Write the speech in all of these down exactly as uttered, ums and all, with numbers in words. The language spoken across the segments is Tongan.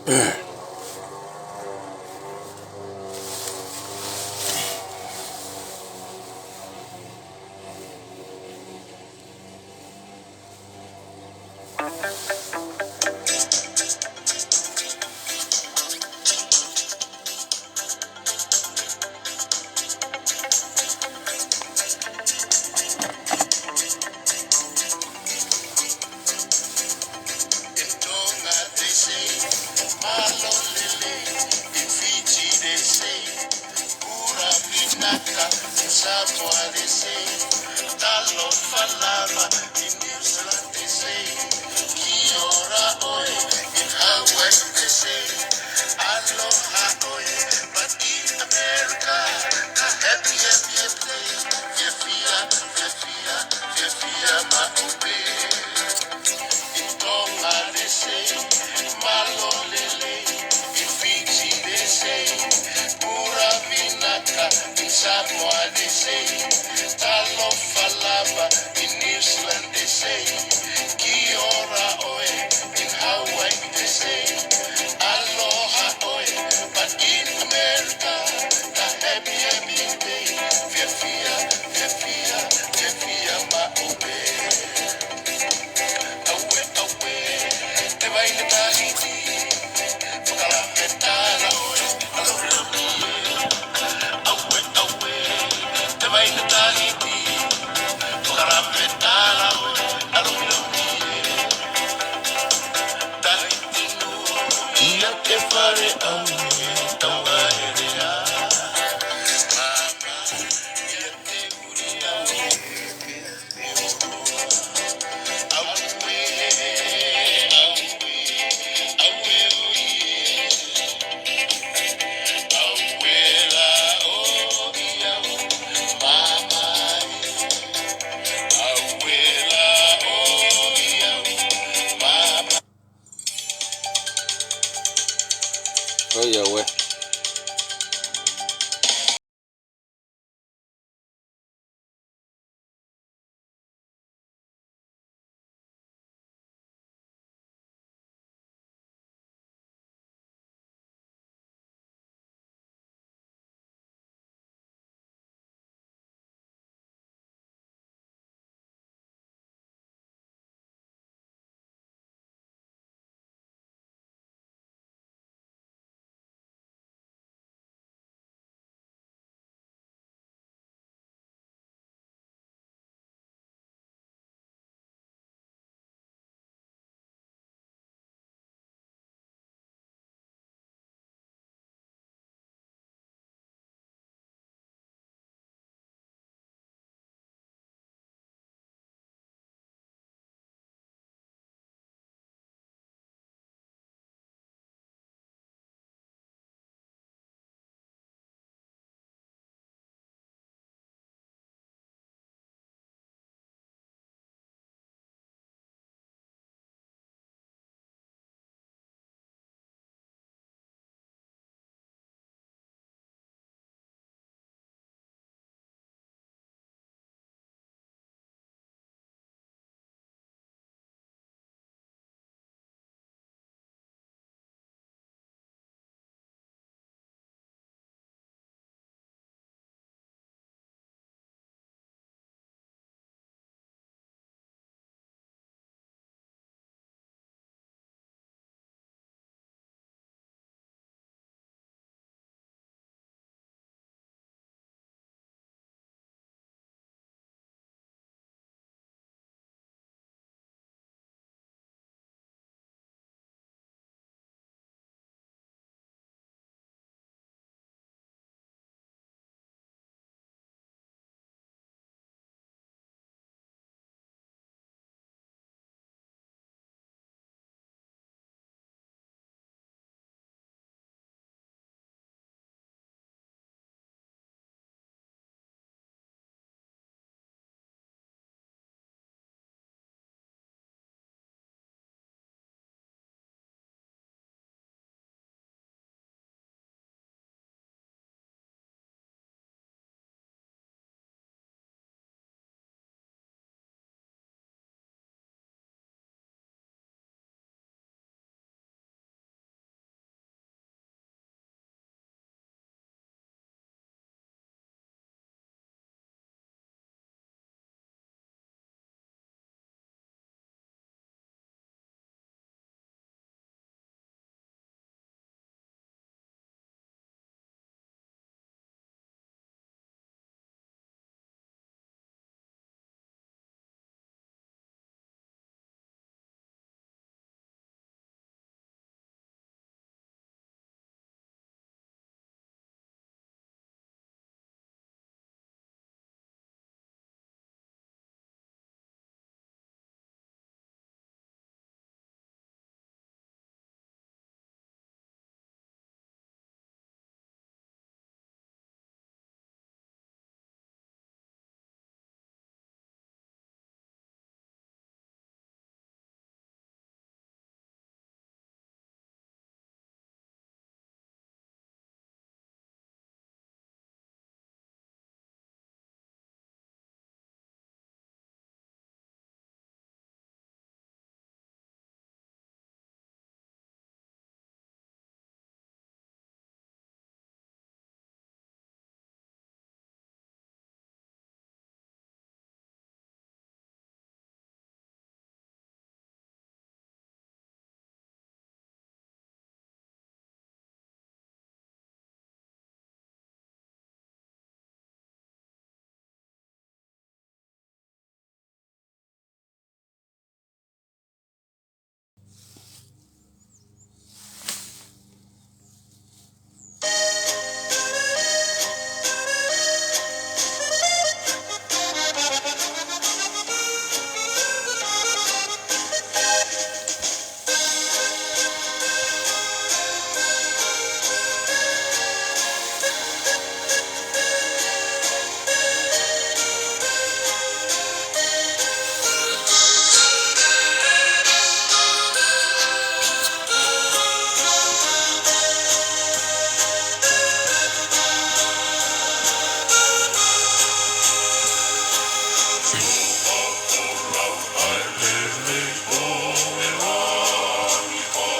In Tonga they say, mālō lelei. In Fiji they say, ʻuravinaka. In Samoa they say, talofa lava. In New Zealand they say, kia ora ʻoe. In Hawaii they say, aloha ʻoe. But in America, the happy, happiest day. Fiefia, fiefia, fiefia maʻu pē. In Tonga they say, mālō lelei. In Fiji they say, ʻuravinaka. In Samoa they say, talofa lava. In New Zealand they say, kia ora ʻoe. In Hawaii they say, aloha ʻoe. But in America, the happy, happy day. Fiefia, fiefia, fiefia maʻu pē. Aue, aue, te vai le Tahiti. Fakalape tala ʻoe, aloha ʻoe. Aue, aue, te vai le Tahiti. Fakalape tala ʻoe, aloha ʻoe. Tahiti Nui, ʻia ke fale ʻamu, tau ʻaelea. Mama, ʻia te uri au. ʻOiauē.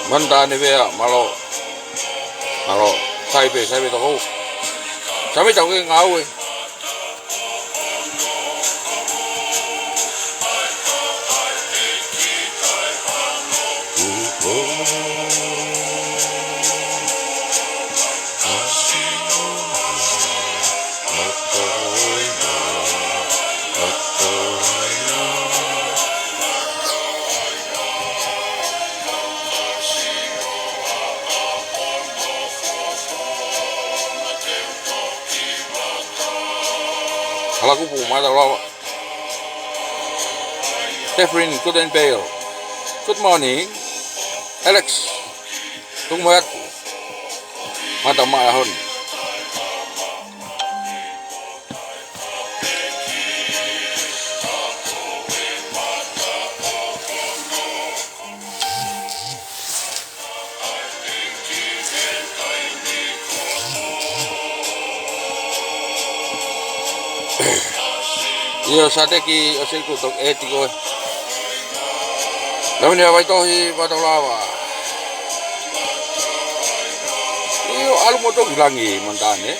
Mantaʻane Vea, mālō. Mālō. Sai pē, sai pē toko. Sai pē toko ke ngāue. Hala kupu, mālō lava. Catherine Gutenberg. Good morning. Alex. Tuku mai atu. Mātau maʻu e ʻaho ni. ʻIo, Sateki, ʻosi kuo toki ʻeti koe. Lava ni ʻa Vaitohi, mātau lava. ʻIo, ʻalu mo toki langi, Mantaʻane.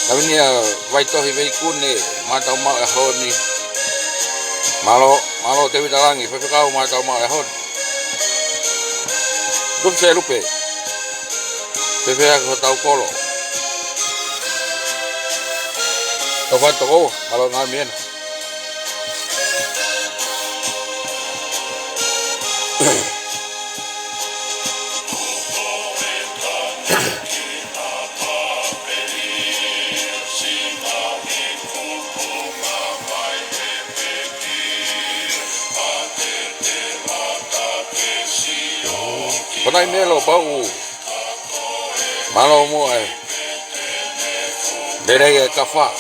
Lava ni ʻa Vaitohi Veikune, mātau maʻu e ʻaho ni. Mālō, mālō Tēvita Langi, Faifekau, mātau maʻu e ʻaho ni. Lupe Lupe. Pehē ʻa hotau kolo. Tau fatu toko, mālō ngā mena. Ko nai melo pau. Mālō muʻa e. Lelei e kafa.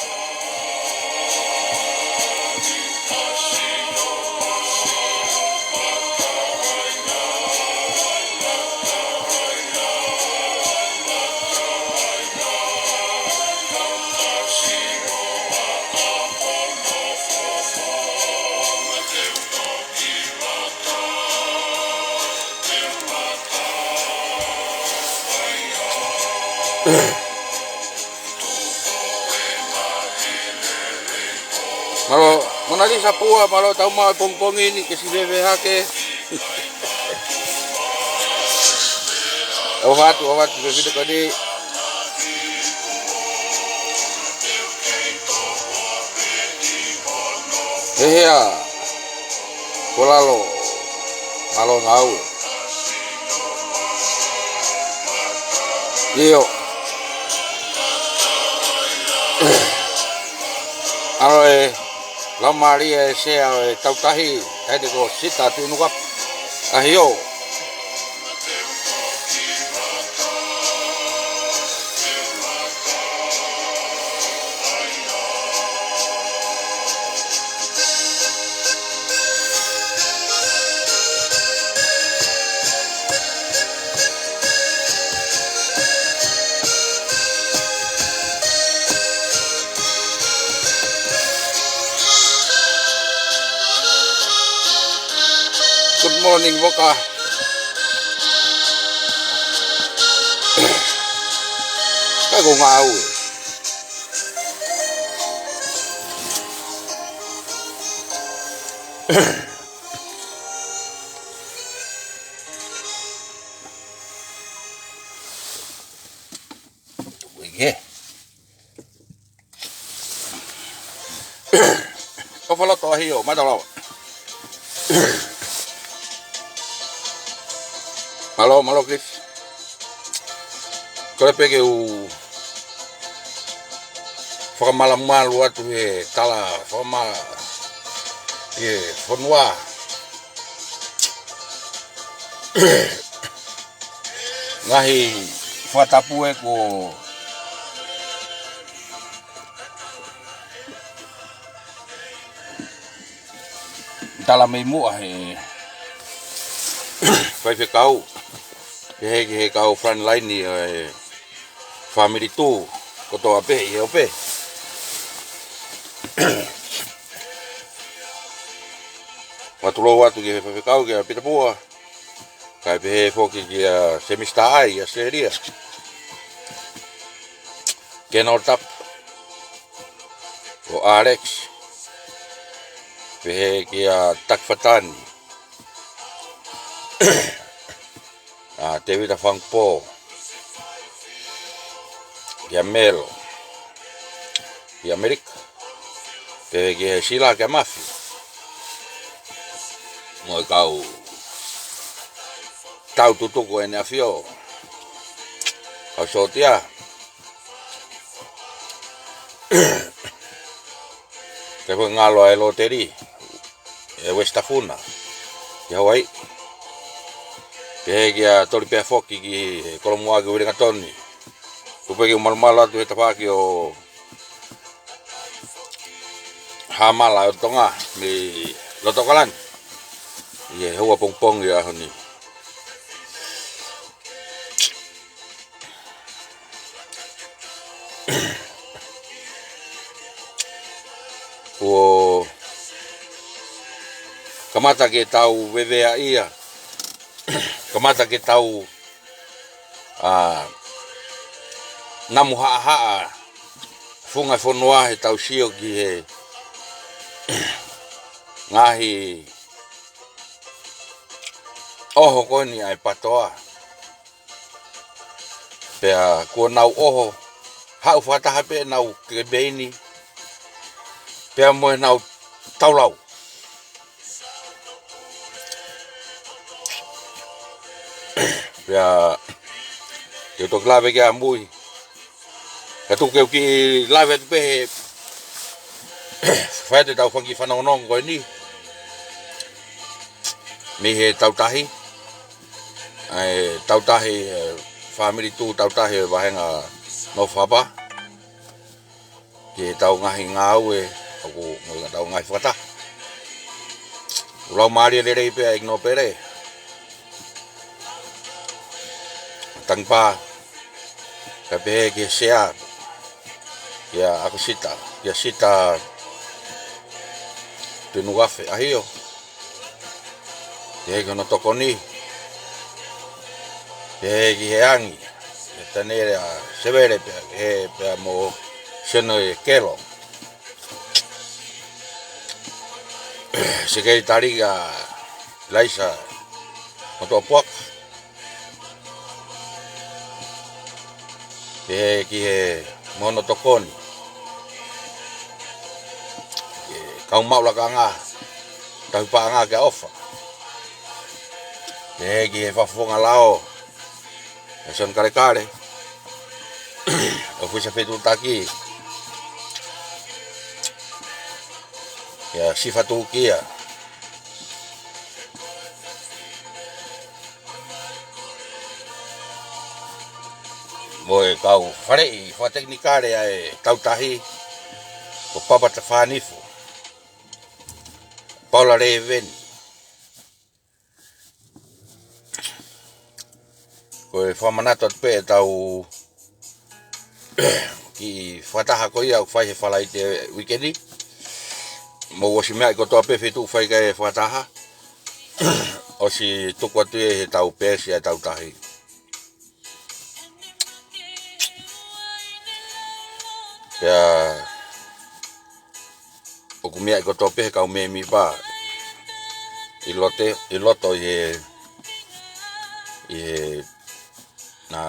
Mālō, Mona Lisa Pua, mālō tau maʻu e pongipongi ni ke siveve hake. ʻOfa atu, ʻofa atu, pē fita kani. He hea. Ko lalo, mālō ngāue. ʻIo. ʻAlo e, lau mālie e sea ʻo e tautahi, ʻa ia ko Sita Tuʻunukapu. ʻAhio. Good morning, Moka. Ka ko ngāue. Ui ke. ʻOfa atu ʻAhio, mātau lava. Mālō, mālō Chris. Kole pē ke u fakamalumalu atu he tala fakama-, he fonua. Ngaahi fakatapu ē kuo tala mei muʻa he faifekau. Pehē ki he kau frontline ʻo e fāmili Tū kotoa pē ʻi he ope. Fakalotolahi atu ki he faifekau kia Pita Pua. Kae pehē foki kia Semisi Taʻai ʻi ʻAositelēlia. Keno Tapu. Ko Alex. Pehē kia Taki Fatani. ʻA Tēvita Fangupō. Kia Melo. Kia ʻAmelika. Pehē ki he Sila kia Mafi. Mo e kau tau tutuku ʻEne ʻAfio. Kau sōtia. Kae foki ngalo ʻa e loteli ʻi West Tafuna, ʻi Hawaii. Pehē kia Toli Pea foki ki he Kolomuʻa ki Uelingatoni. Kuo pau ke u malumalu atu he tafaʻaki ʻo Hamala ʻo Tonga mei loto ʻAokalani ʻi he houa pongipongi ʻo e ʻaho ni. Kuo kamata ke tau veveaʻia, kamata ke tau, ā, namu haʻahaʻa funga fonua he tau sio ki he ngaahi ʻoho ko eni ʻa e PATOA. Pea kuo nau ʻoho, haʻu fakataha pē ʻenau kemipeini, pea mo ʻenau taulau. Pea, te u toki lave ki ai ʻamui. Ka tuku ke u kiʻi lave atu pē he fai atu ʻetau fanga kiʻi fanongonongo ko eni mei he Tautahi. ʻA e Tautahi, ʻa e fāmili Tū Tautahi ʻo e vāhenga North Harbour. Ki heʻetau ngaahi ngāue, ʻoku, mo ʻetau ngaahi fakataha. ʻOku laumālie lelei pē ʻa e ʻEiki Nōpele. Tangi pā, kae pehē ki he Sea, kia ʻAkosita, kia Sita Tuʻinukuafe ʻAhio. Pehē ki hono tokoni. Pehē ki he angi, kia Taniela Sevele pea, he, pea mo Sene Kelo. Sekelitali kia Laisa Motuʻapuaka. Pehē ki he mo hono tokoni. Ki he kau maʻu lakanga, tauhi paʻanga kia ʻOfa. Pehē ki he fakafofonga lao, ʻa Sione Kalekale, ʻofisa fetuʻutaki, kia Sifa Tukia. Mo e kau faleʻi fakatekinikale ʻa e Tautahi, ko Papa Tafanifo, Paula Leveni. Ko e fakamanatu atu pē ʻetau kiʻi fakataha ko ia ʻoku fai he Falaite uike ni. Mou ʻosi meaʻi kotoa pē feituʻu fai ki ai e fakataha. ʻOsi tuku atu ia heʻetau peesi ʻa e Tautahi. Pea ʻoku meaʻi kotoa pē he kau mēmipa ʻi lote, ʻi loto ʻi he, ʻi he, ā,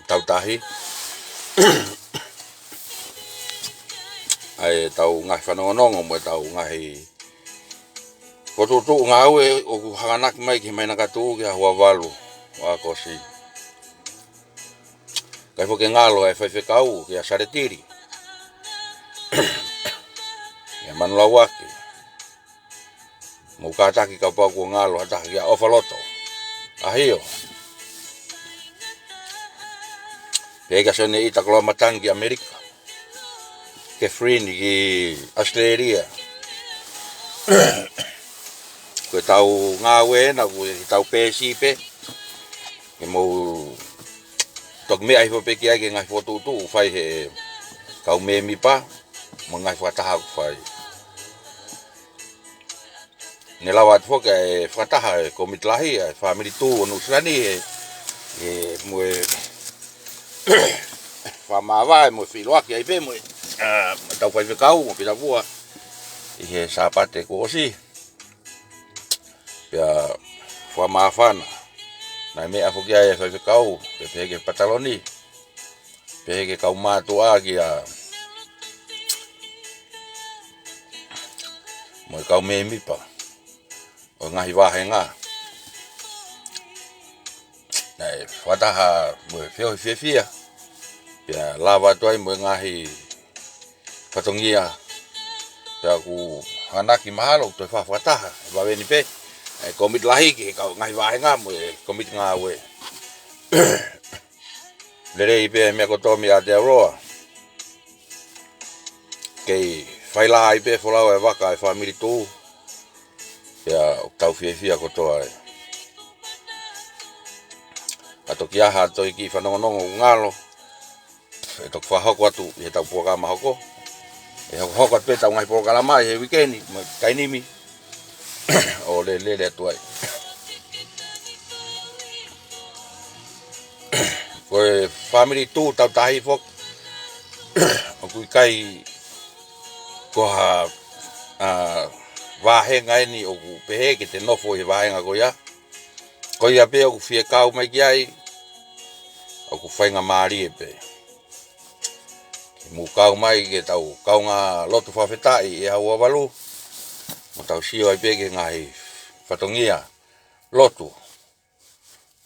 Tautahi. ʻA ʻetau ngaahi fanongonongo mo ʻetau ngaahi fokotuʻutuʻu ngāue ʻoku hanganaki mai ki he māhina ka tuʻu ki he ʻaho uavalu ʻo ʻAokosi. Kae foki ngalo ʻa e faifekau kia Saletili, kia Manulauaki. Mou kātaki kapau kuo ngalo ha taha, kia ʻOfa Loto ʻAhio. Pehē kia Sione ʻIta Koloamatangi ki ʻAmelika. Catherine ki ʻAositelēlia. Ko ʻetau ngāue ena, ko ʻetau peesi pē. ke mou toki meʻa hifo pē ki ai ki he ngaahi fokotuʻutuʻu ʻoku fai ʻe he kau mēmipa mo e ngaahi fakataha ʻoku fai. Ne lava atu foki ʻa e fakataha ʻa e kōmiti lahi ʻa e Family Tour ʻo Nuʻusila ni ʻe, ʻe mo e fakamāvae mo e feʻiloaki ai pē mo e, ʻa, mo e tau faifekau mo Pita Vua ʻi he Sāpate kuo ʻosi. Pea fakamāfana. Naʻe meʻa foki ai ʻa e faifekau, pea pehē ki he pataloni, pehē ki he kau mātuʻa kia mo e kau mēmipa ʻo e ngaahi vāhenga. Naʻe fakataha mo e feohi fiefia, pea lava atu ai mo e ngaahi fatongia, pea ʻoku hanaki mahalo ʻoku toe fakataha ʻe vave ni pē ʻa e kōmiti lahi ki he kau ngaahi vāhenga mo e kōmiti ngāue. Lelei pē ʻa e meʻa kotoa mei Aotearoa. Kei faila ai pē folau ʻa e vaka ʻa e Family Tour. Pea ʻoku tau fiefia kotoa ai. ʻA toki ʻi ai ha toe kiʻi fanongonongo ʻoku ngalo, ʻe toki fakahoko atu ʻi he tau polokalama hoko. ʻE hokohoko atu pē tau ngaahi polokalama ʻi he uike ni mo e taimi ni ʻo lele atu ai. Ko e Family Tour Tautahi foki, ʻoku ʻikai ko ha, ʻa, vāhenga eni ʻoku pehē ke te nofo ʻi he vāhenga ko ia. Ko ia pē ʻoku fie kau mai ki ai, ʻoku faingamālie pē ke mou kau mai ke tau kaungā lotu fakafetaʻi ʻi he ʻaho ua valu, mo tau sio ai pē ki he ngaahi fatongia lotu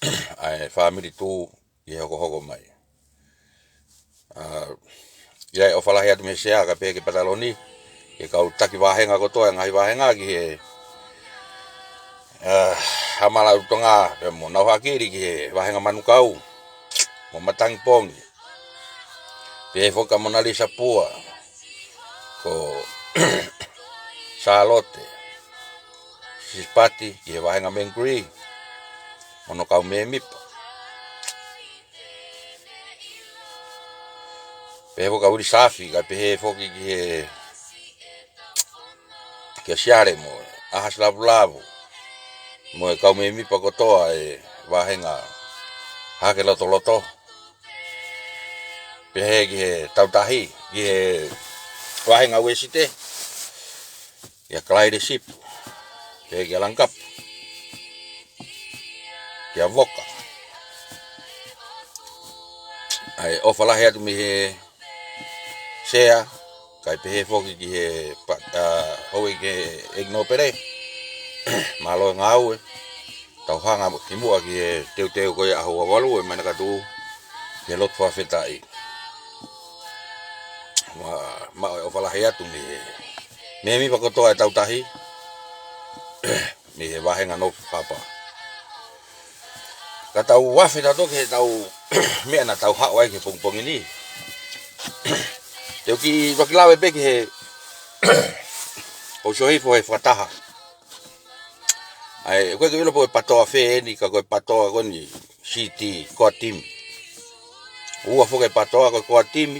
ʻa e Family Tour ʻi he hokohoko mai. ʻA, ʻi ai ʻofa lahi atu mei he Sea kae pehē ki he pataloni, ki he kau taki vāhenga kotoa ʻa e ngaahi vāhenga ki he, ʻa, Haʻa Malau Tonga pea mo Nauhakili, ki he vāhenga Manukau mo Matangi Pongi. Pehē foki kia Mona Lisa Pua, ko Sālote Sisipati ki he vāhenga Mengikuli mo hono kau mēmipa. Pehē foki kia Uili Safi, kae pehē foki ki he, kia Siale mo ʻAhasi Lavulavu mo e kau mēmipa kotoa ʻa e vāhenga Hake Lotoloto. Pehē ki he Tautahi, ki he vāhenga Uēsite, kia Kalaile Sipu, pehē kia Langikapu, kia Voka. ʻA e ʻofa lahi atu mei he Sea, kae pehē foki ki he pa-, ʻa, houʻeiki ʻEiki Nōpele, mālō e ngāue. Tau hanga ki muʻa ki he teuteu ko ia ʻaho ua valu ʻe Manakatu, ki he lotu fakafetaʻi. Ma, maʻu e ʻofa lahi atu mei he mēmipa kotoa ʻa e Tautahi, mei he vāhenga Nō Fakapa. Ka tau afe tautolu ki he tau meʻa naʻa tau haʻu ai ki he pongipongi ni. Te u kiʻi toki lave pē ki he, ʻoku sio hifo he fakataha. ʻA e, ʻoku ʻikai ke u ʻilo pe ko e PATOA fē eni, ka ko e PATOA ko eni, C T, Core Team. Ua foki e PATOA, ko e Core Team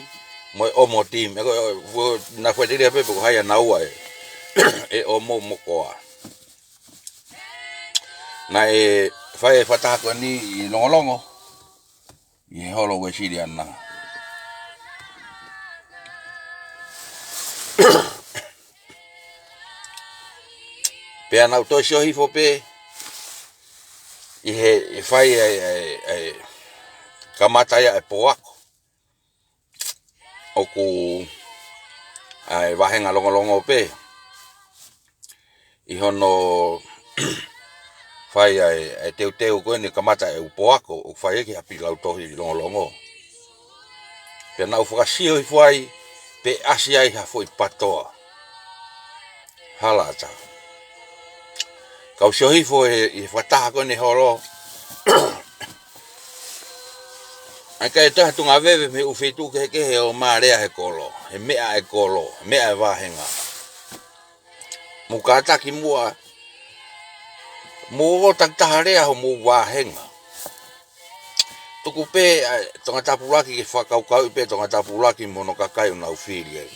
mo e ʻOmo Team. ʻE ko e, ko e, naʻe fuʻu telia pē pe ko hai ʻa naua ʻe, ʻe ʻomo mo core. Naʻe fai e fakataha ko eni ʻi Longolongo, ʻi he holo Uēsiliana. Pea naʻa ku toe sio hifo pē ʻi he, ʻi he fai e, e, e, kamata ia e pō ako. ʻOku, ʻa e vāhenga Longolongo pē ʻi hono fai ʻa e, ʻa e teuteu ko eni kamata e ʻū pō ako, ʻoku fai ʻaki ha pilau tohi ʻi Longolongo. Pea naʻa ku fakasio hifo ai pe ʻasi ai ha foʻi PATOA. Hala ʻatā. Ka u sio hifo he, ʻi he fakataha ko eni holo. ʻA e ʻikai toe ha tuʻunga veve mei he ʻū feituʻu kehekehe ʻo mālea he kolo, he meʻa e kolo, meʻa e vāhenga. Mou kātaki muʻa, mou ō takitaha lea homou vāhenga. Tuku pē ʻa Tongatapu ʻUluaki ke fakakaukauʻi pē Tongatapu ʻUluaki mo hono kakai ʻoku nau fili ai.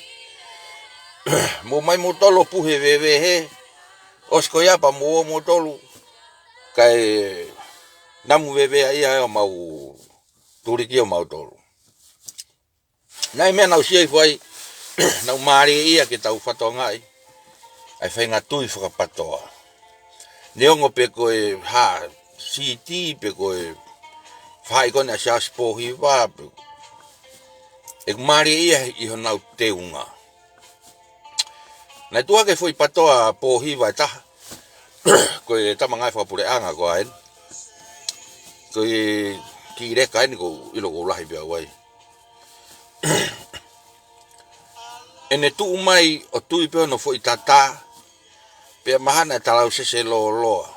Mou ō mai moutolu ʻo puhi e veve hē, ʻosi ko ia pea mou ō moutolu, kae namu veve ia ʻo mau tuliki ʻo mautolu. Naʻe ʻi ai e meʻa naʻa ku sio hifo ai, naʻa ku mālieʻia ke tau fakatokangaʻi ʻa e faʻahinga tui fakapatoa. Neongo pe ko e hā, siti pe ko e faʻahi ko eni ʻa Siaosi Pōhiva, pe ʻoku mālieʻia ʻi honau teunga. Naʻe tuʻu hake e foʻi patoa Pōhiva ʻe taha, ko e tama ngāue fakapuleʻanga ko eni, ko e kiʻi leka eni ʻoku ou ʻilo ʻoku ou lahi pē au ai. ʻEne tuʻu mai ʻo tui pē hono foʻi tatā, pea mahalo naʻe talausese lōloa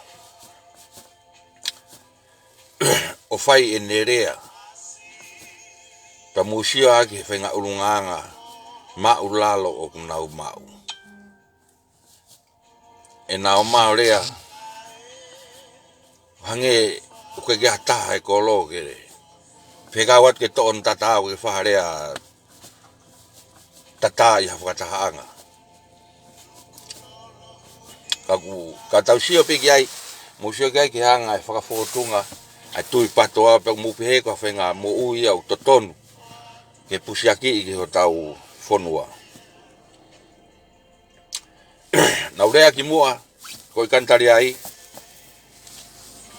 ʻo fai ʻene lea. Pea mou sio ʻaki he faʻahinga ʻulungaanga māʻulalo ʻoku nau maʻu. ʻEne ʻomai ʻo lea, hangē ʻoku ʻikai ke ʻi ai ha taha he kolo ke fekau atu ke toʻo hono tatā ʻo ke faʻa lea tatā ʻi ha fakatahaʻanga. Ka ʻoku, ka tau sio pē ki ai, mou sio ki ai ki he anga e fakafōtunga ʻa e tui patoa, pea mou pehē ko ha faʻahinga moʻui ia ʻoku totonu ke pusiakiʻi ki hotau fonua. Naʻa ku lea kimuʻa, ko e kani tali ai,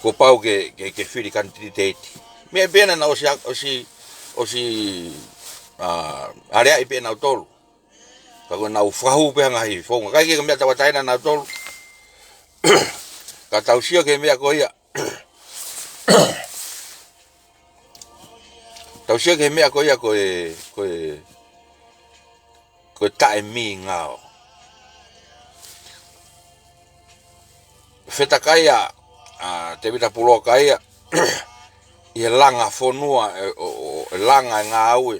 kuo pau ke, ke, ke fili kanititeiti. Meʻa pē ena naʻe ʻosi, ʻosi, ʻosi, ā, aleaʻi pē nautolu. Ka ko ʻenau fakahū pē ʻa e ngaahi founga. ʻIkai ke meʻa tauʻatāina nautolu. Ka tau sio ki he meʻa ko ia. Tau sio ki he meʻa ko ia ko e, ko e, ko e taʻemīngao. Fetakai ʻa, ʻa Tēvita Puloka ia, ʻi he langa fonua, ʻe, ʻo, ʻo, ʻe langa e ngāue.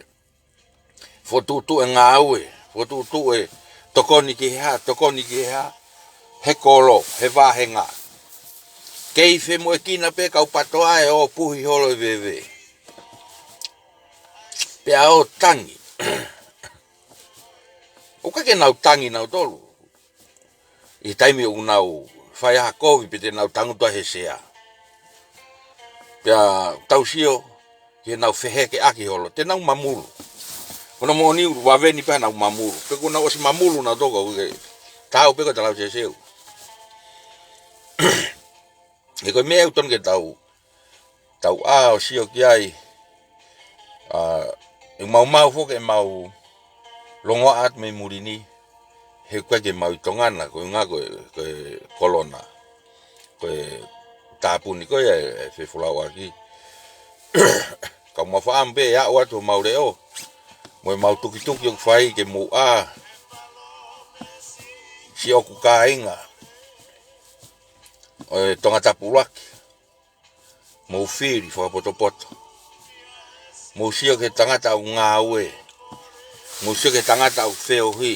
Fokotuʻutuʻu e ngāue, fokotuʻutuʻu e tokoni ki he hā, tokoni ki he hā, he kolo, he vāhenga. Kei femoʻuekina pē kau patoa ʻo puhi holo e veve. Pea ō tangi. ʻOku ʻikai ke nau tangi nautolu. ʻI he taimi ʻoku nau fai ai ha kovi pe te nau tangutu ai he sea. Pea tau sio ki heʻenau fehekeʻaki holo, te nau mamulu. Ko hono moʻoni ʻoku vave ni pē ʻenau mamulu. Pe kuo nau ʻosi mamulu nautolu ʻoku ke tau pē ko e talauseseu. He ko e meʻa ʻoku totonu ke tau, tau ʻā ʻo sio ki ai, ā, ʻe maumau foki ʻemau longoaʻa atu mei muli ni, he ʻoku ʻikai ke mau ʻi Tonga na, ko e ʻuhinga ko e, ko e kolona, ko e tāpuni ko ia ʻe, ʻe fefolauʻaki. Ka mau faʻa pē ʻe aʻu atu homau leʻo, mo ʻemau tukituki ʻoku fai ke mou ʻā, siʻoku kāinga ʻo e Tongatapu ʻUluaki. Mou fili fakapotopoto. Mou sio ki he tangata ʻoku ngāue. Mou sio ki he tangata ʻoku feohi.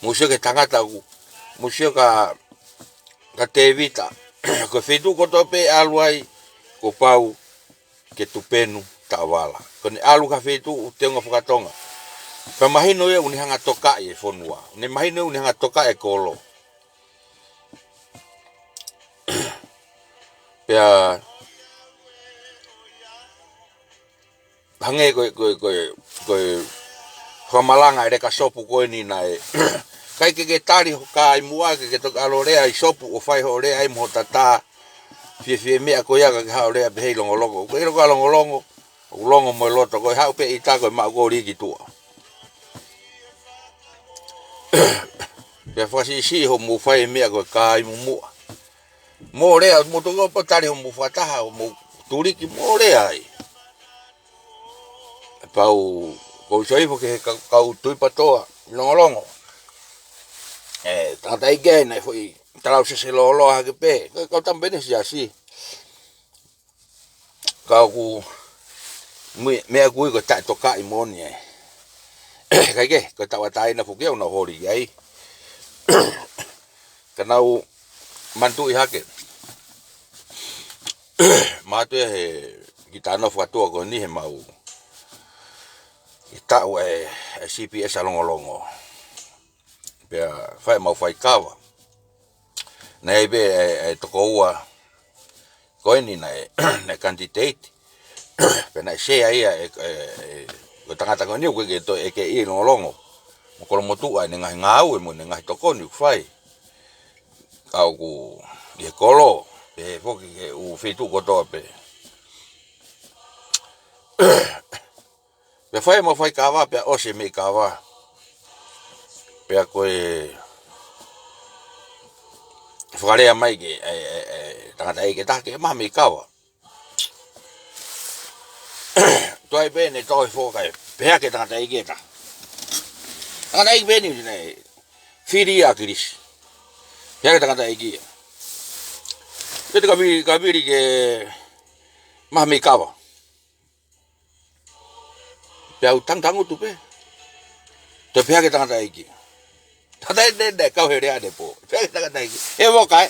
Mou sio ki he tangata ʻoku, mou sio kia, kia Tēvita. Ko e feituʻu kotoa pē ʻe ʻalu ai, kuo pau ke tupenu taʻovala. Ko ʻene ʻalu ki ha feituʻu teunga fakatonga. Pea mahino ia ʻoku ne hanga ʻo tokaʻi e fonua. Ne mahino ia ʻoku ne hanga ʻo tokaʻi e kolo. Pea hangē ko e, ko e, ko e, ko e fakamalanga e leka sopu ko eni naʻe. ʻIkai ke ke tali ho kāimuʻa ke ke toki ʻalu ʻo lea ʻi sopu ʻo fai hoʻo lea ai mo ho tatā. Fiefie meʻa ko ia ka ke haʻu ʻo lea pehē ʻi Longolongo. Ko e ʻilo ko ē ʻa Longolongo, ʻoku longo mo e loto ko e haʻu pē ʻi tā ko e maʻu ko ē ʻo lī ki tuʻa. Pea fakasiʻisiʻi hoʻomou fai e meʻa ko e kāimumuʻa. Mou lea, mou toki ō pē ʻo tali hoʻomou fakataha, hoʻomou tuliki, mou lea ai. Pau, ʻoku ou sio hifo ki he kau, kau tui patoa, Longolongo. ʻE, tangata ʻi heni, foʻi talausese lōloa hake pē, kau, kau tama pē ʻeni he siasi. Ka ʻoku, mui, meʻa ʻoku ui ko e taʻetokaʻi moʻoni ē. ʻIkai ke, ko e tauʻatāina foki ʻoku nau holi ai. Ka nau manatuʻi hake. Mātuʻa he ki tano fakatua ko eni he mau ʻi taʻu e, e C P S ʻa Longolongo. Pea fai mau faikava. Naʻe ʻi ai pē e, e tokoua ko eni naʻe, naʻe candidate. Pea naʻe sea ia e, e, e, ko e tangata ko eni ʻoku ʻikai ke toe ʻeke ʻi Longolongo mo Kolomotuʻa ʻene ngaahi ngāue mo ʻene ngaahi tokoni ʻoku fai. Ka ʻoku ʻi he kolo, pehē foki ki he ʻū feituʻu kotoa pē. Pea fai mau faikava, pea ʻosi e meʻi kava. Pea ko e fakalea mai ke, e, e, e, tangataʻeiki ʻe taha ke maha meʻi kava. Toe pē ne toe foki, pehē ki he tangataʻeiki ʻe taha. Tangataʻeiki pē eni naʻe fili ʻa ʻAkilisi. Pehē ki he tangataʻeiki ia, ʻikai te ke vili, ke vili ke maha meʻi kava. Pea u tangutangutu pē. Toe pehē ki he tangataʻeiki. Tangataʻeiki naʻe, naʻe kau he lea ʻanepō. Pehē ki he tangataʻeiki, ʻe vo kai.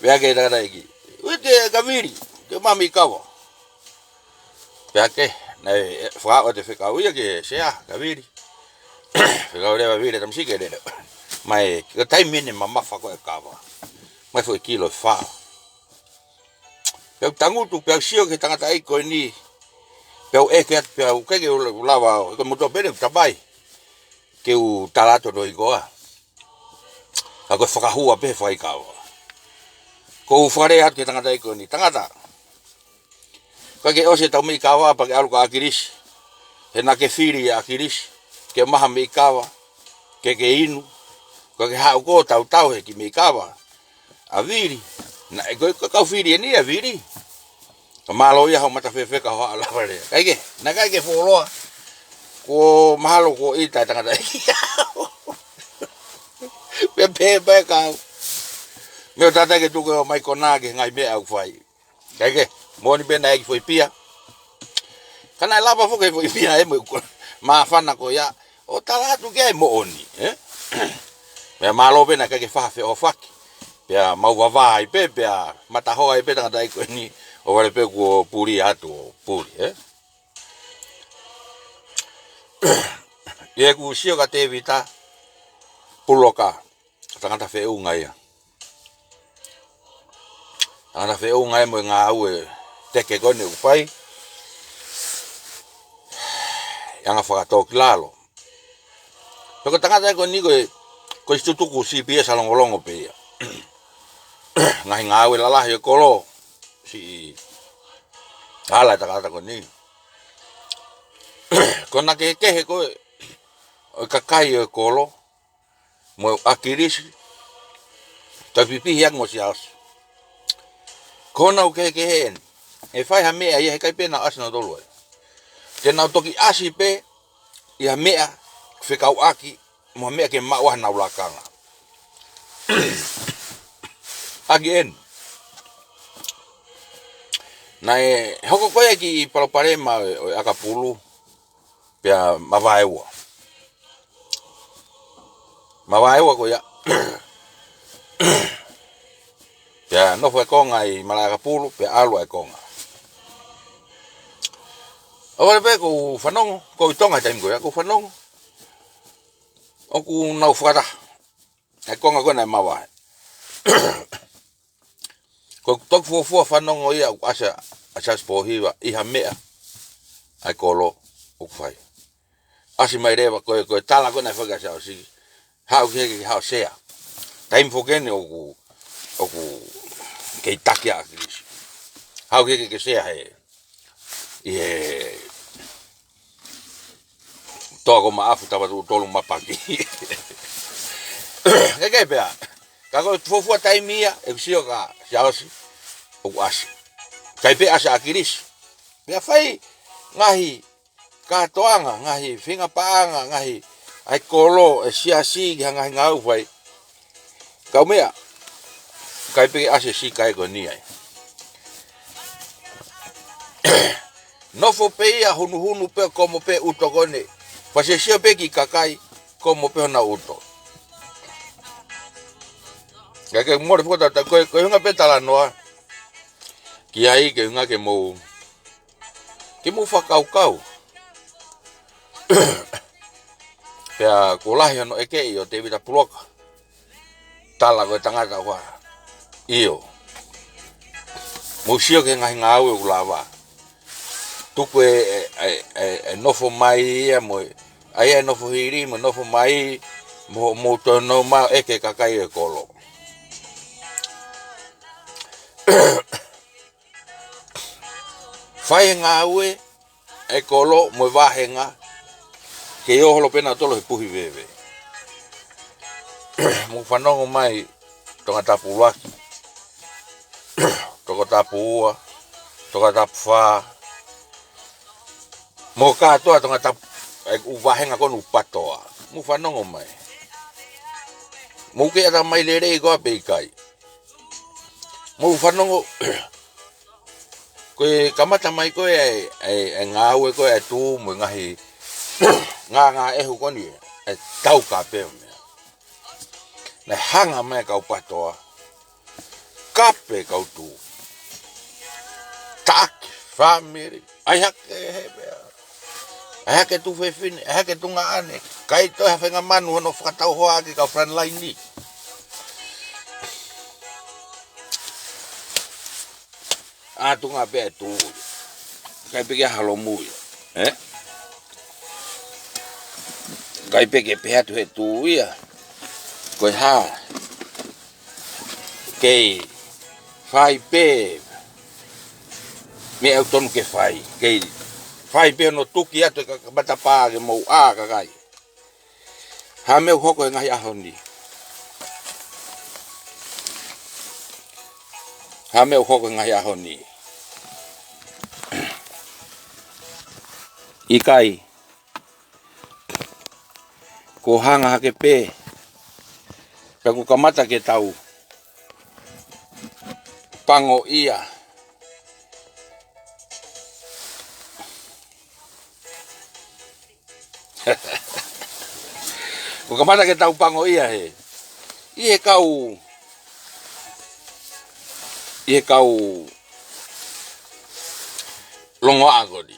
Pehē ki he tangataʻeiki, ʻikai te ke vili ke maha meʻi kava. Pehē ki he, naʻe, e, fakaʻosi e fekau ia ki he sea, kavili. Fekau leva vili, tamasiʻi ke lele. Mai, ko e taimi eni mamafa ko e kava. Mai foʻi kilo ʻe fā. Pea u tangutu, pea u sio ki he tangataʻeiki ko eni. Pea u ʻeke atu, pea u ʻeke ke u lava, ko e motuʻa pē eni ʻoku tapai ke u tala atu hono hikoa. Ka ko e fakahua pē faikava. Ko u fakalea atu ki he tangataʻeiki ko eni, tangata, ʻikai ke ʻosi ʻetau meʻi kava pea ke ʻalu kia ʻAkilisi. He naʻa ke fili ʻa ʻAkilisi ke maha meʻi kava, ke ke inu. ʻIkai ke haʻu koe ʻo tautau he kiʻi meʻi kava ʻa Vili. Naʻe ko e, ko e kau fili eni ʻa Vili. Ka mālō ia hoʻo mata fefeka hoʻo lava lea. ʻIkai ke, naʻe ʻikai ke fuoloa. Kuo mahalo kuo ʻita e tangataʻeiki. Pea pehē pē kau. Meʻa ʻoku tatau ke tuku ʻo mai konā ki he ngaahi meʻa ʻoku fai. ʻIkai ke, moʻoni pē naʻe ʻi ai e kiʻi foʻi pia. Ka naʻe lava foki e foʻi pia ʻe mo e ko-, māfana ko ia. ʻO tala atu ki ai moʻoni, ē? Meʻa mālō pē naʻe ʻikai ke fai ha feʻohofaki. Pea mau vavā ai pē, pea matahoa ai pē tangataʻeiki ko eni, ʻo vale pē kuo puli atu ʻo puli, ē? ʻI heʻeku sio kia Tēvita Puloka, tangata feʻunga ia. Tangata feʻunga ia mo e ngāue teke ko eni ʻoku fai. ʻI he anga fakatōkilalo. Pea ko e tangata ko eni ko e, ko e tutuku C P S ʻa Longolongo pē ia. Ngaahi ngāue lalahi ʻo e kolo, siʻi hala e tangata ko eni. Ko e anga kehekehe ko ē ʻo e kakai ʻo e kolo, mo ʻAkilisi, toe pipihi ange mo Siaosi. Ko honau kehekehe eni. ʻE fai ha meʻa ia he ʻikai pē nau ʻasi nautolu ai. Te nau toki ʻasi pē ʻi ha meʻa fekauʻaki mo ha meʻa ke maʻu ai hanau lakanga. ʻAki eni. Naʻe hoko ko ē e kiʻi palopalema ʻo e, ʻo e ʻakapulu, pea mavaeua. Mavaeua ko ia. Pea nofo e konga ʻi malaʻe ʻakapulu, pea ʻalu e konga. ʻOku ou pehē ʻoku ou fanongo, ʻoku ou ʻi Tonga he taimi ko ia, ʻoku ou fanongo ʻoku nau fakataha. E konga ko ē naʻe mavae. Ko e toki fuofua fanongo ia ʻoku ʻasi ʻa Siaosi Pōhiva ʻi ha meʻa ʻa e kolo ʻoku fai. ʻAsi mai leva ko e, ko e tala ko ē naʻe fai kia Siaosi. Haʻu ki he, ki he haʻu sea. Taimi foki eni ʻoku, ʻoku kei taki ʻa ʻAkilisi. Haʻu ki he, ki he sea he. ʻI he toa ko Maʻafu, Tavatuʻutolu, Mapaki. ʻIkai ke pehē. Ka ko e fuofua taimi ia, ʻeku sio kia Siaosi, ʻoku ʻasi. ʻIkai pē ʻasi ʻa ʻAkilisi. Pea fai ngaahi kātoanga, ngaahi feinga paʻanga, ngaahi ʻa e kolo, e siasi, ki ha ngaahi ngāue ʻoku fai. Kau meʻa, ʻikai pē ke ʻasi e siʻi kakai ko eni ai. Nofo pē ia, hunuhunu pē, komo pē ʻuto ko eni. Fakasiosio pē ki he kakai, komo pē honau ʻuto. Ka ke mole fota ta ko e, ko e ʻuhinga pē talanoa ki ai, ke ʻuhinga ke mou Ke mou fakakaukau. Pea kuo lahi hono ʻekeʻi ʻo Tēvita Puloka. Tala ko e tangata ua. ʻIo. Mou sio ki he ngaahi ngāue ʻoku lava. Tuku e, e, e, e, e nofo mai ia mo e, ʻa ia e nofo hili mo e nofo mai, mo, mou toe nofo mai ʻo ʻeke e kakai e kolo. Fai e ngāue e kolo mo e vāhenga, ke ō holo pē nautolu he puhi veve. Mou fanongo mai, Tongatapu ʻuluaki, Tongatapu ua, Tongatapu fā, mo kātoa Tongatapu, e ʻū vāhenga ko eni ʻoku patoa. Mou fanongo mai. Mou kei ʻatamai lelei koā pe ʻikai. Mou fanongo, ko e kamata mai ko ē e, e, e ngāue ko ē e tū mo e ngaahi ngā, ngā ʻehu ko eni, e tau ka pē o meʻa. Naʻe hanga mai e kau patoa, kape kau tū. Taʻaki, fāmili, ʻai hake he meʻa. ʻAi hake tuofefine, ʻai hake tuongaʻane, kai toe ha faʻahinga manu hono fakatau hoa ki he kau frontline ni. ʻA tuongaʻane pē e tū. Kai pē ke halo mui. Eh? Kai pē ke pehē atu he tū ia. Ko e hā. Kei fai pē meʻa ʻoku tonu ke fai. Kei fai pē hono tuki atu e ka-, ka matapā ke mou ʻā kakai. Hā meʻa ʻoku hoko he ngaahi ʻaho ni. Hā meʻa ʻoku hoko he ngaahi ʻaho ni. ʻIkai. Kuo hanga hake pē. Pea kuo kamata ke tau pango ia. Kuo kamata ke tau pango ia he. ʻI he kau, ʻi he kau longoaʻa ko eni.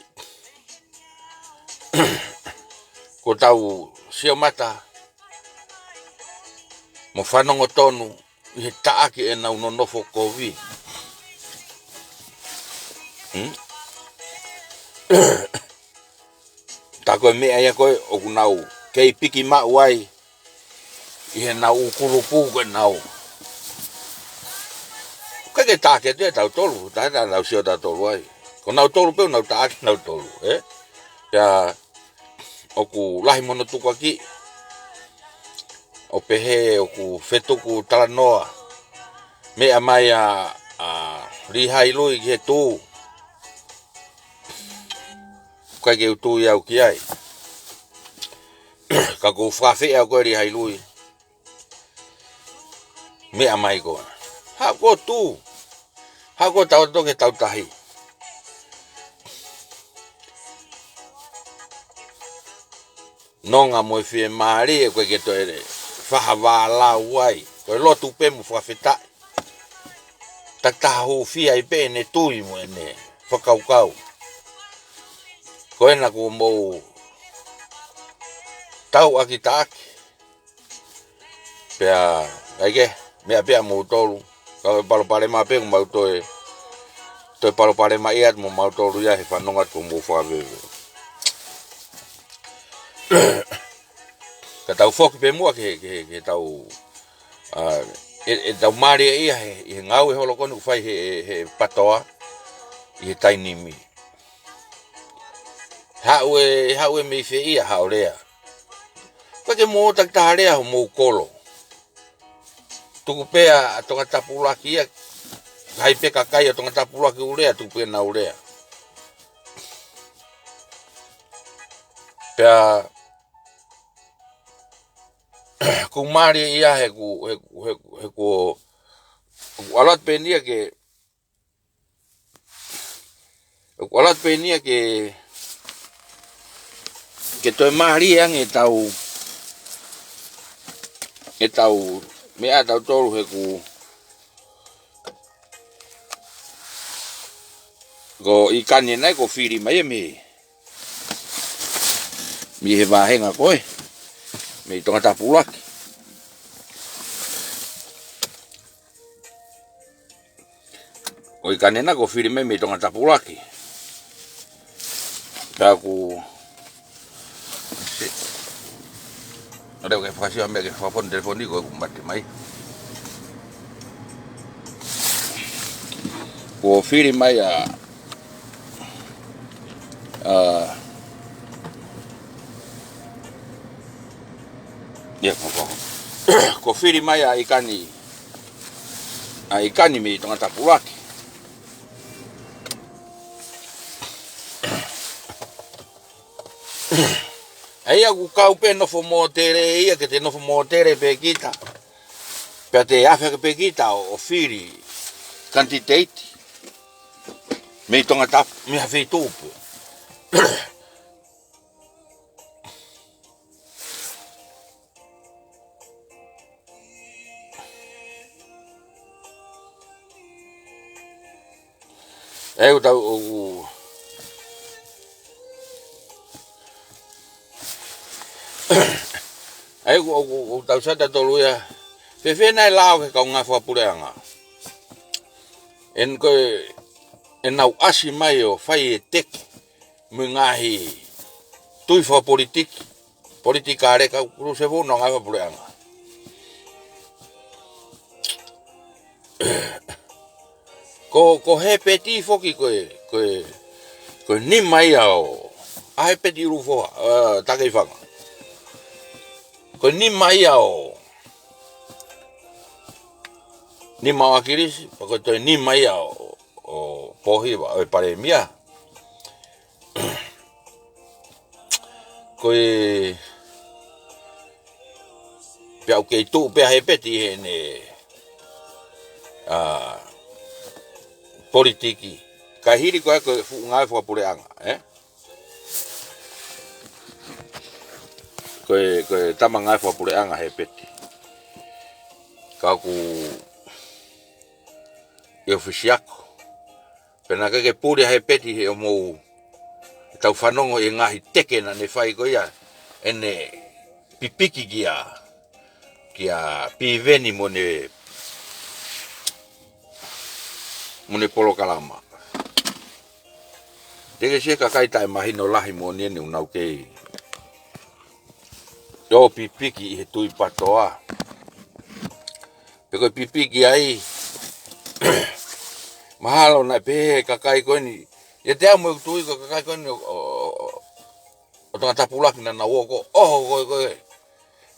Kuo tau sio mata mo fanongo tonu ʻi he taʻaki ʻenau nonofo kovi. Hmm? Tā ko e meʻa ia ko ē ʻoku nau kei piki maʻu ai ʻi heʻenau ʻū kulupu ko ē nau. ʻIkai ke taʻaki atu ia tautolu, tā tā nau sio tautolu ai. Ko nautolu pē ʻoku nau taʻaki nautolu, eh? Pea ʻoku lahi mo hono tukuakiʻi. ʻO pehē ʻoku fetuku talanoa. Meʻa mai ʻa, ʻa Lihai Lui ki he tū. ʻIkai ke u tui au ki ai. Ka ʻoku fakafeʻao ko ē Lihai Lui. Meʻa mai ko ē. Haʻu koe tū. Haʻu koe tau atu ki he tautahi. Nonga mo e fiemālie ʻoku ʻikai ke toe faʻa vālau ai. Ko e lotu pē mo fakafetaʻi. Takitaha hūfia ai pē ʻene tui mo ʻene fakakaukau. Ko ena kuo mou tauʻaki taʻaki. Pea, ʻai ke, meʻa pē ʻa moutolu. Ka ko e palopalema pē ʻoku mau toe, toe palopalema ia mo mautolu ia he fanongo atu kuo mou fakaveve. Ka tau foki pē muʻa ke, ke, ke tau, ʻa, ʻe, ʻe tau mālie ia he, he ngāue holo ko eni ʻoku fai he, he, he patoa, ʻi he taimi ni. Haʻu e, haʻu e mei fē ia, haʻu lea. Ko e ke mou takitaha lea homou kolo. Tuku pē ʻa Tongatapu ʻuluaki ia, hai pē kakai ʻa Tongatapu ʻuluaki ʻoku lea, tuku pē nau lea. Pea, ʻoku mālie ia he ʻoku, he, he, he ʻoku, ʻoku ʻalu atu pē eni ia ke, ʻoku ʻalu atu pē eni ia ke, ke toe mālie ange ʻetau, ʻetau meʻa ʻatautolu he ʻoku, Ko ʻIkani ʻena ia kuo fili mai ia mei, mei he vāhenga ko ē mei Tongatapu ʻUluaki. Ko ʻIkani ʻena ia kuo fili mai mei Tongatapu ʻUluaki. Pea ʻoku ʻAlu ke fakasio meʻa ke fakafonu telefoni ko ē kuo mate mai. Kuo fili mai ʻa, ʻa, ia, kuo, kuo, kuo fili mai ʻa ʻIkani, ʻa ʻIkani mei Tongatapu ʻUluaki. ʻA ia ʻoku kau pē nofo mōtele ia ke te nofo mōtele pē kita. Pea te afe hake pē kita ʻo, ʻo fili kanititeiti mei Tongatapu, mei ha feituʻu pē. ʻE, ʻoku tau, ʻoku, ʻe, ʻoku, ʻoku, ʻoku tau sata tolu ia. Fēfē naʻe lao ke kau ngāue fakapuleʻanga. ʻEn ko ē, ʻenau ʻasi mai ʻo fai e teke mo e ngaahi tui fakapolitiki, politikale ka ʻoku se founa ngāue fakapuleʻanga. Ko, ko Hepeti foki ko e, ko e, ko e nima ia ʻo, ʻa Hepeti ʻUlufoha, ʻa, Takeifanga. Ko e nima ia ʻo, nima ʻo ʻAkilisi, pea ko e toe nima ia ʻo, ʻo Pōhiva, ʻo e palēmia. Ko e, pea ʻoku kei tuʻu pē ʻa Hepeti ʻi heʻene, ʻa, politiki. Ka hili ko ē ko e fuʻu ngāue fakapuleʻanga, ē? Ko e, ko e tama ngāue fakapuleʻanga Hepeti. Ka ʻoku ʻi ʻōfisi ako. Pea naʻe ʻikai ke puli ʻa Hepeti he ʻoku mou tau fanongo ʻi he ngaahi teke naʻa ne fai ko ia ʻene pipiki kia, kia Piveni mo ʻene, mo ʻene polokalama. Teʻeki ke ʻi ai ha kakai taʻemahino lahi moʻoni ʻeni ʻoku nau kei ō pipiki ʻi he tui patoa. Pe ko e pipiki ai, mahalo naʻe pehē ʻe he kakai ko eni, ʻiate au mo ʻeku tui ko e kakai ko eni ʻo, ʻo, ʻo, ʻo Tongatapu ʻUluaki naʻa nau ō ko, ʻo, ko, ko,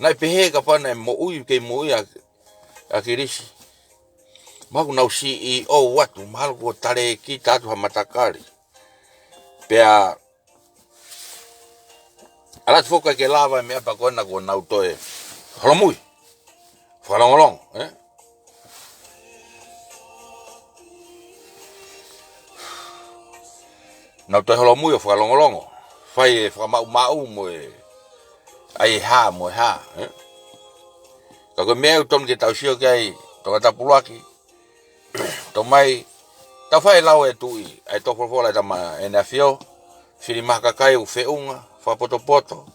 naʻe pehē kapau naʻe moʻui, kei moʻui ʻa, ʻAkilisi. Mahalo kuo nau C E O atu, mahalo kuo talēkita atu ha matakali. Pea ʻalu atu foki ke lava e meʻa pea ko ena kuo nau toe holomui. Fakalongolongo, ē? Nau toe holomui ʻo fakalongolongo. Fai e fakamaʻumaʻu mo e ʻai e hā mo e hā, ē? Ka ko e meʻa ʻoku tonu ke tau sio ki ai, Tongatapu ʻUluaki, Tau mai, tau fai lau e tuʻi, ʻa e tō folofola ʻa e tama ʻEne ʻAfio, fili mai ha kakai ʻoku feʻunga, fakapotopoto,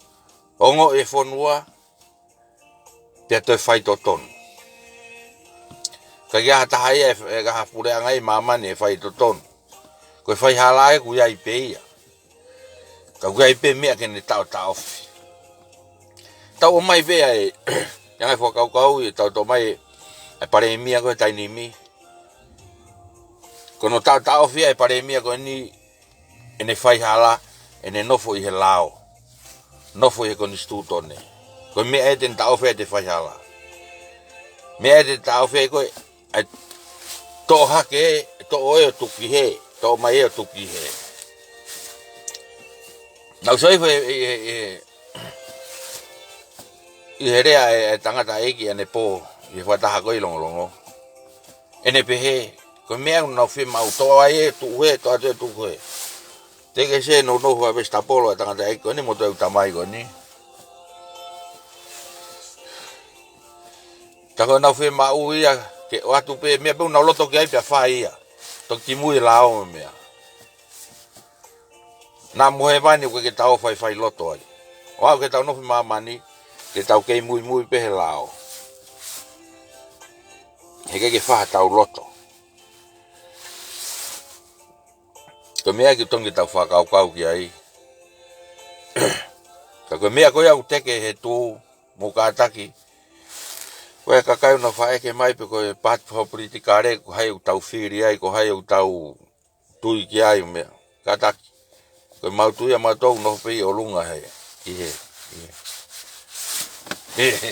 ongoʻi e fonua, pea toe faitotonu. ʻIkai ke ʻi ai ha taha ia ʻe, ʻe ʻi ai ha puleʻanga ʻi māmani ʻe faitotonu. Ko e faihala ē ʻoku ʻi ai pē ia. Ka ʻoku ʻi ai pē meʻa ke ne taʻotaʻofi. Tau ō mai pē ʻa e, ʻa e ngaahi fakakaukau ʻi he tau tō mai ʻa e palēmia ko e taimi ni. Ko hono taʻotaʻofi ʻa e palēmia ko eni ʻene faihala, ʻene nofo ʻi he lao. Nofo ʻi he konisitūtone. Ko e meʻa ē te ne taʻofi ʻa e faihala. Meʻa ē te taʻofi ko e ʻa e toʻo hake, toʻo ē ʻo tuku ki hē, toʻo mai ē ʻo tuku ki hē. Naʻa ku sio hifo ʻi he, ʻi he, ʻi he, ʻi he lea ʻa e, ʻa e tangataʻeiki ʻanepō, ʻi he fakataha ko ē ʻi Longolongo. ʻEne pehē, ko e meʻa ʻoku nau fiemaʻu, toʻo ai ē tuku hē, toʻo atu ē tuku hē. Teʻeki ke nounou ha vesitapolo ʻa e tangataʻeiki ko eni mo e toʻu tamai ko eni. Ka ko ʻenau fiemaʻu ia ke ʻoatu pē, meʻa pē ʻoku nau loto ki ai pea fai ia. Toki kimui e lao mo e meʻa. Naʻa mo hēvani ʻoku ʻikai ke tau faifai loto ai. ʻO aʻu ke tau nofo ʻi māmani, ke tau kei muimui pē he lao. He ʻikai ke fai haʻatau loto. Ko e meʻa ia ʻoku totonu ke tau fakakaukau ki ai. Ka ko e meʻa ko ia ʻoku teke he tuʻu mo kātaki. Ko e kakai ʻoku nau faʻa ʻeke mai pe ko e paati fakapolitikale, ko hai ʻoku tau fili ai, ko hai ʻoku tau tui ki ai ʻo meʻa. Kātaki. Ko e mau tui ʻamautolu ʻoku nofo pē ʻi ʻolunga he. ʻI hē. ʻI hē.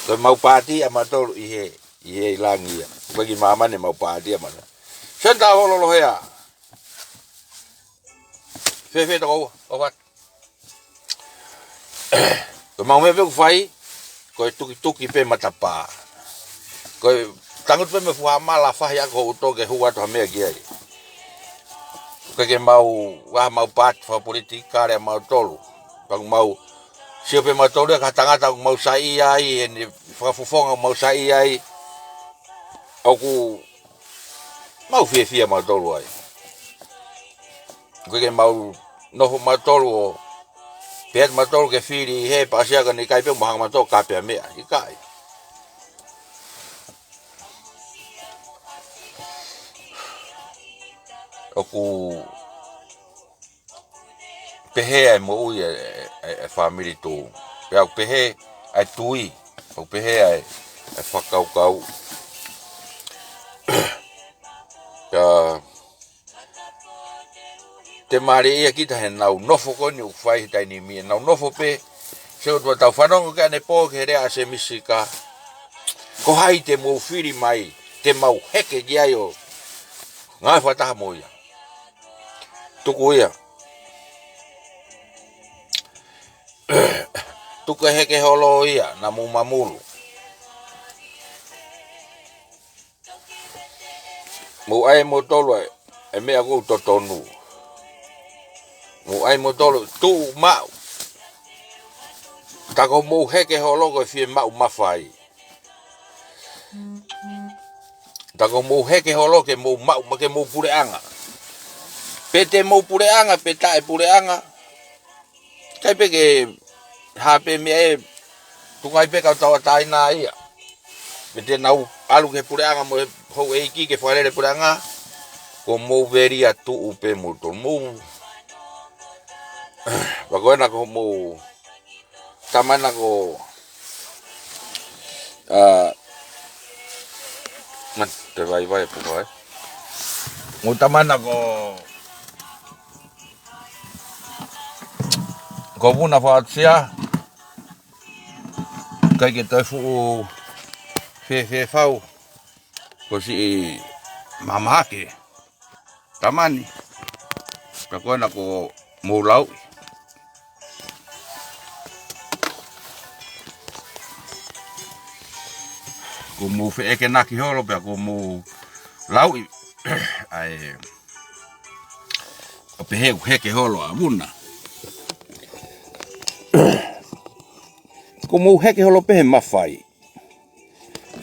Ko e mau paati ʻamautolu ʻi hē. ʻI hē ʻi langi ia. Ko e ki māmani mau paati ʻamautolu. Senta holo lo hea. Fēfē toko ua, ʻo fat. Ko e mau meʻa pē ʻoku fai, ko e tukituki pē matapā. Ko e tangutu pē mei fuʻu mala fahi ako ʻo toki hū atu ha meʻa ki ai. Ko e ke mau, ʻa mau paati fakapolitikale ʻamautolu. Pea ʻoku mau, sio pē ʻamautolu ia ki ha tangata ʻoku mau saiʻia ai, ʻene fakafofonga ʻoku mau saiʻia ai. ʻOku mau fiefia ʻamautolu ai. Ko e ke mau nofo ʻamautolu ʻo pehē ʻamautolu ke fili ʻi hē pea ʻosi ia ka ne ʻikai pē mo hanga ʻamautolu ka pea meʻa. ʻIkai. ʻOku pehē ʻa e moʻui ʻa e, ʻa e, ʻa e fāmili tuʻu. Pea ʻoku pehē ʻa e tui. ʻOku pehē ʻa e, ʻa e fakakaukau. Ka te mālie ia kita he nau nofo ko eni ʻoku fai he taimi ni. Nau nofo pē, sio atu ʻa tau fanongo ki ʻanepō ki he lea ʻa Sēmisi Sika. Ko hai te mou fili mai, te mau heke ki ai ʻo ngāue fakataha mo ia. Tuku ia. Tuku e heke holo ia, naʻa mou mamulu. Mou ʻai ʻe moutolu ʻa e, ʻa e meʻa ʻoku totonu. Mou ʻai ʻe moutolu tuʻu maʻu. Tā ko mou heke holo ko e fiemaʻu mafai. Tā ko mou heke holo ke mou maʻu, ma ke mou puleʻanga. Pe te mou puleʻanga, pe taʻe puleʻanga. ʻIkai pē ke hā pē meʻa ʻe tuku ai pē kau tauʻatāina ia. Pe te nau ʻalu ki he puleʻanga mo e houʻeiki ke fakalele puleʻanga. Ko mou veli atu pē moutolu mou. Pea ko ena ko mou tamana ko, ʻa, man, te vaivai e puka, ē. Mou tamana ko, ko Vuna Faʻasia, ʻikai ke toe fuʻu fēfē fau, ko siʻi mamahake. Tamani. Pea ko ena ko mou lauʻi. Ko mou feʻekenaki holo pea ko mou lauʻi. ʻAi. ʻO pehē ʻoku heke holo ʻa Vuna. Ko mou heke holo pē he mafai.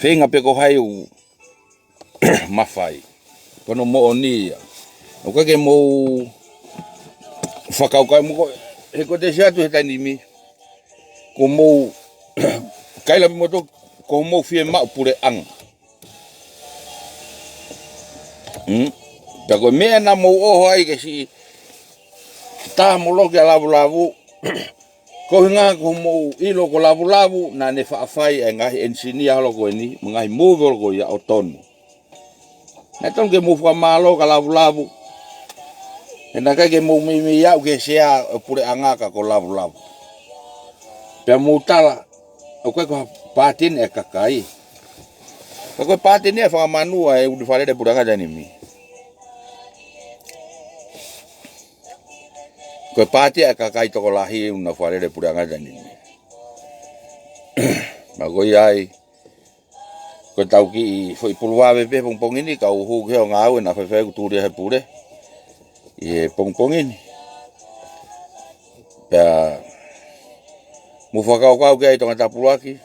Feinga pē ko hai ʻoku mafai. Ko hono moʻoni ia. ʻOku ʻikai ke mou fakakaukau mo ko, he ko te siʻi atu he taimi ni. Ko mou, kaila pē moutolu, ko mou fiemaʻu puleʻanga. Hmm? Pea ko e meʻa naʻa mou ʻoho ai ke siʻi tā moloki ʻa Lavulavu. Ko e ʻuhinga ko mou ʻilo ko Lavulavu, naʻa ne faʻa fai ʻa e ngaahi ʻenisinia holo ko eni, mo e ngaahi move holo ko ia ʻo tonu. Naʻe tonu ke mou fakamālō kia Lavulavu. He naʻe ʻikai ke mou meimei aʻu ki he sea ʻo e puleʻanga ka ko Lavulavu. Pea mou tala, ʻoku ʻikai ko ha paati eni ʻa e kakai. Ka ko e paati eni ʻa e fanga manu ʻa e ʻū fakalele puleʻanga taimi ni. Ko e paati ʻa e kakai tokolahi ʻoku nau fakalele puleʻanga taimi ni. Pea ko ia ai, ko ʻetau kiʻi foʻi pulu vave pē he pongipongi ni, kau hū ki he ʻū ngāue naʻa faifai ʻoku tuli he pule ʻi he pongipongi ni. Pea mou fakakaukau ki ai Tongatapu ʻuluaki.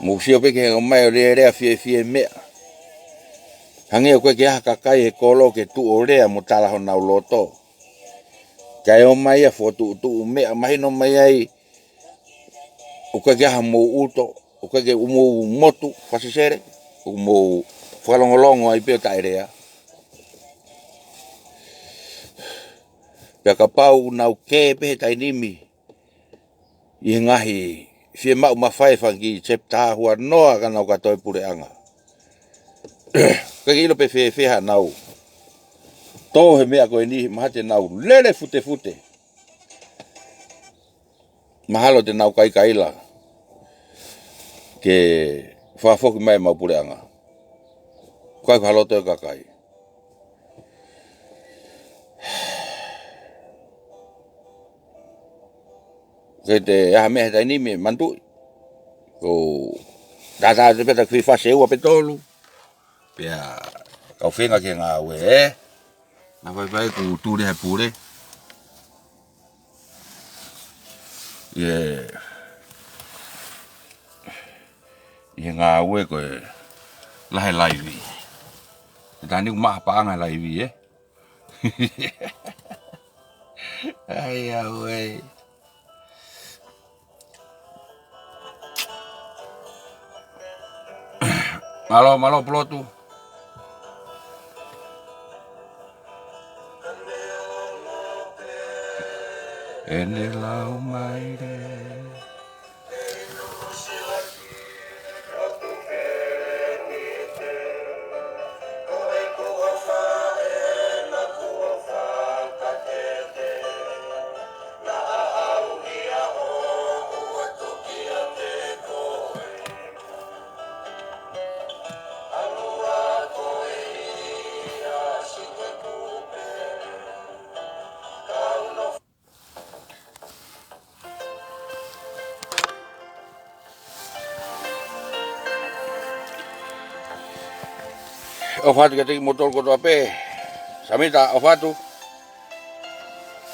Mou sio pē ki he ʻomai ʻo lea lea fiefia meʻa. Hangē ʻoku ʻikai ke ʻi ai ha kakai he kolo ke tuʻu ʻo lea mo tala honau loto. Kae ʻomai ʻa e fokotuʻutuʻu meʻa mahino mai ai, ʻoku ʻikai ke ʻi ai hamou ʻuto, ʻoku ʻikai ke ʻi ai hamou motu, Pasesele, ʻoku mou fakalongolongo ai pē ʻo taʻelea. Pea kapau ʻoku nau kē pē he taimi ni ʻi he ngaahi fiemaʻu mafai ʻa e fanga kiʻi chapter ʻa Huanoa ka nau ka toe puleʻanga. ʻIkai ke ʻilo pe fēfē haʻanau tō he meʻa ko eni, mahalo te nau lele futefute. Mahalo te nau kaikaila ke fakafoki mai ʻemau puleʻanga. ʻIkai ko ha loto ʻo e kakai. Ke te aha meʻa he taimi ni, manatuʻi. Ko tātā te peta kui fase ua pe tolu. Pea kau feinga ke ngāue, ē? Naʻa faifai ʻoku tuli he pule. ʻI he, ʻi he ngāue ko e lahi e laivi. He taimi ni ʻoku maʻa ha paʻanga he laivi, ē? ʻAi, ʻauē. Mālō, mālō Pulotu. ʻEne lau mai lē. ʻOfa atu kiate kimoutolu kotoa pē. Samita, ʻofa atu.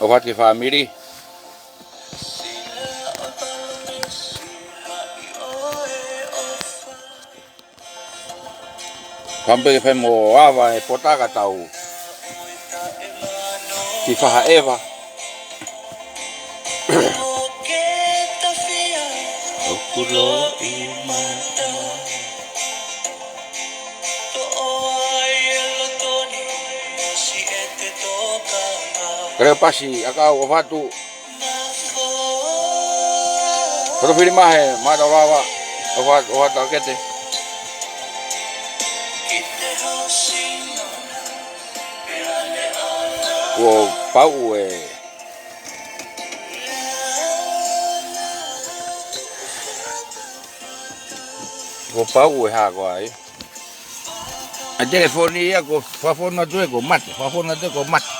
ʻOfa atu ki he fāmili. Kampe ke fai mo ava e potaka tau ki faha eva. ʻOku loi mata. Kale pasi ʻakau ʻofa atu. Koto fili mahe, mata lava. ʻOfa, ʻofa atu kete. Kuo pau e. Kuo pau e hā ko ai. ʻA e telefoni ia ko fakafonu atu ē ko mate, fakafonu atu ē ko mate.